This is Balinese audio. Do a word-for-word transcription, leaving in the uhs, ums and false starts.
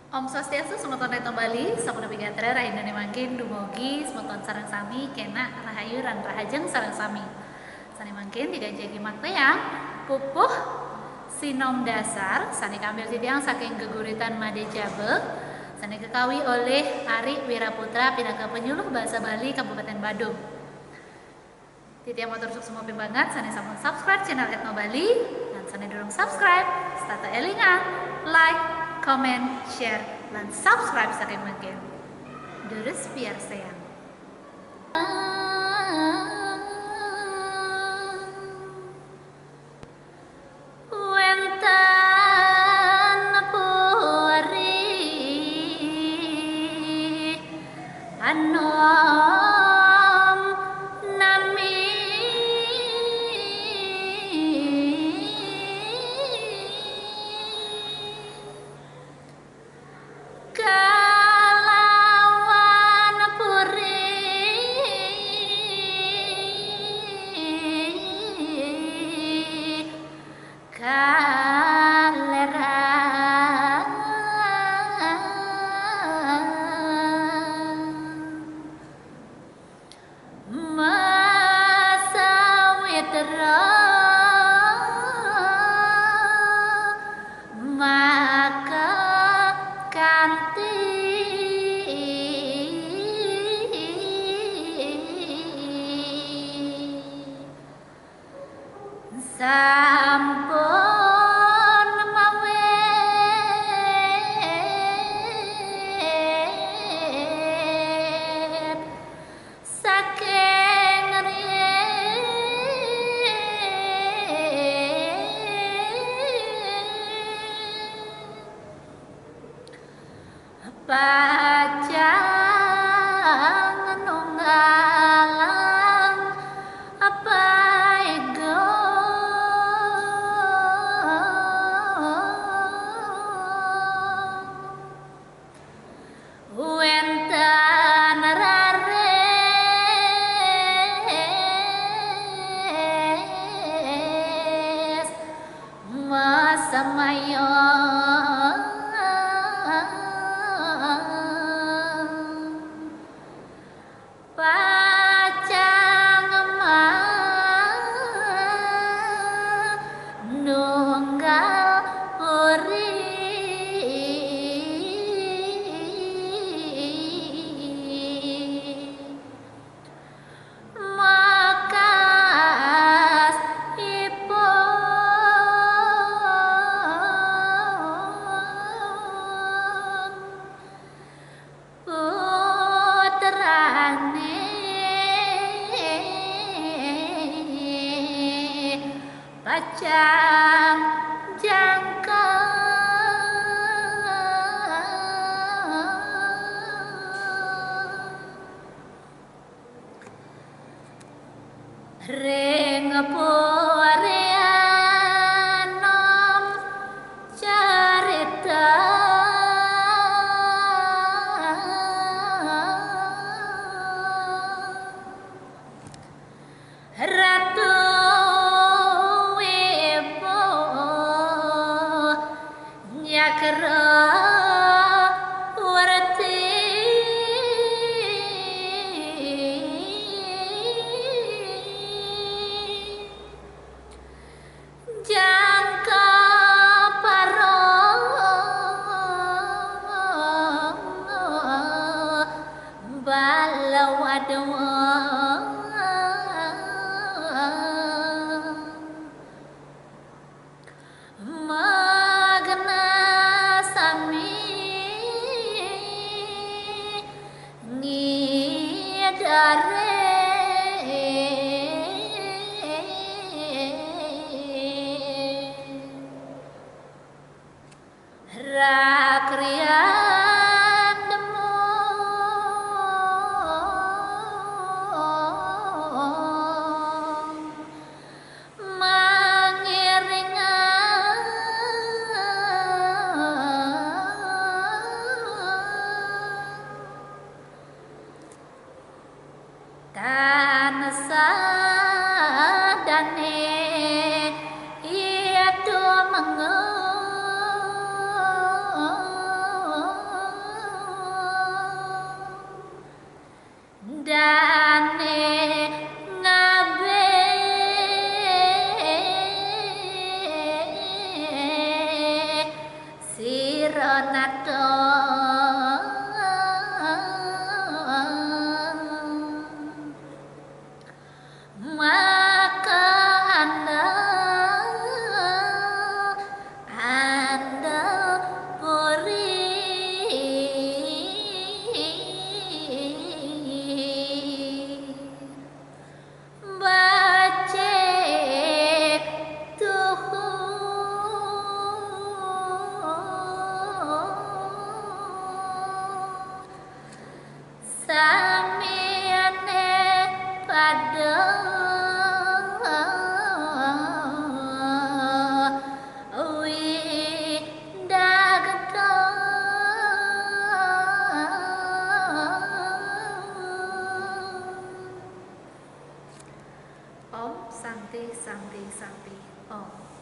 Om Swastiastu, semeton Retno Bali, sapunapi gatra rahinané mangkin? Dumugi semeton sareng sami kénak rahayu lan rahajeng sareng sami. Sané mangkin Ida Jagi Makleang, pupuh sinom dasar sané kaambil titiang saking geguritan Madé Jaba, sané kakawi olih Ari Wiraputra pinaka penyuluh basa Bali Kabupaten Badung. Titiang matur suksma banget sané sampun subscribe channel Retno Bali, lan sané durung subscribe, setata élingang, like, comment, share, lan subscribe saking mangkin. Durus piarsayang. Wénten puri anom nami kalawan puri Kaléran. Masawitra maka kanti sampun mawit saking riyin. Pacang nunggalang paéga. Wénten raris masemaya. Pacang manunggal puri. Makasipun putrané pacang jangkep. Ring puri anom carita. Ratu Wibuh Nyakrawarti. Jangka para balawadwa. Magna sami ngidare. Rakrian demung mangiringan. Tansah dane iya tumengung. Ira nata maka anda, anda puri bacik tuhu samiane pada widagta. Om Santi, Santi, Santi, Om.